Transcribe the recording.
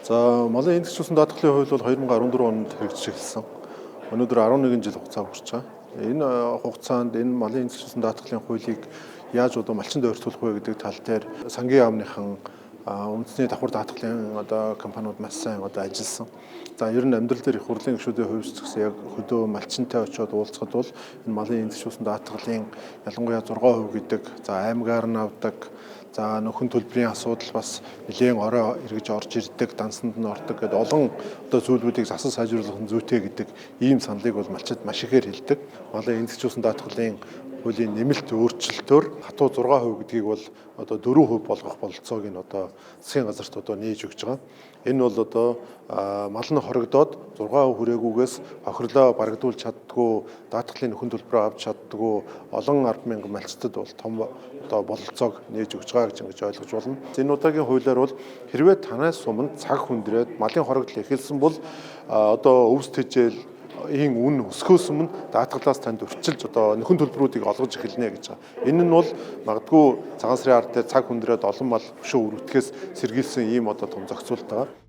За, малын эндэгцлүүлсэн даатгалын хууль бол 2014 онд хэрэгжиж эхэлсэн. Өнөөдөр 11 жил хугацаа хүрч байгаа. Энэ хугацаанд энэ малын эндэгцлүүлсэн даатгалын хуулийг яаж одоо малчинд ойртуулах вэ гэдэг тал дээр сангийн яамныхан, үндэсний давхар даатгалын одоо компаниуд маш сайн одоо ажилласан. За, ер нь амьдрал дээр их хурлын гишүүдийн хувьд ч гэсэн яг хөдөө малчинтай очиод уулзахад бол энэ малын эндэгцлүүлсэн даатгалын ялангуяа 6% гэдэг, за, аймгаар нь авдаг, за, нөхөн төлбөрийн асуудал бас нэлээн орой эргэж орж ирдэг, дансанд нь ордог гэдэг олон одоо зүйлүүдийг засан сайжруулах нь зүйтэй гэдэг ийм саналыг бол малчид маш ихээр хэлдэг. Малын эндэгцлүүлсэн даатгалын хуулийн нэмэлт өөрчлөлтөөр хатуу 6% гэдгийг бол одоо 4% болгох бололцоог нь одоо засгийн газарт одоо нээж өгч байгаа. Энэ бол одоо мал нь хорогдоод 6% хүрээгүйгээс хохирлоо барагдуулж чаддгүй, даатгалын нөхөн төлбөрөө авч чаддгүй олон 10,000 малчтад бол том одоо бололцоог нээж өгч байгаа гэж ингэж ойлгож байна. Энэ удаагийн хуулиар бол хэрвээ танай суманд цаг хүндрээд малын хорогдол эхэлсэн бол одоо өвс тэжээл ийн үн өсгөөс өмнө даатгалаас танд өрчилж одоо нөхөн төлбөрүүдийг олгож эхэлнэ гэж байгаа. Энэ нь бол магадгүй цагаан сарын ард дээр цаг хүндрээд олон мал өшөө өргөтгөөс сэргийлсэн ийм одоо том зохицуулалт байгаа.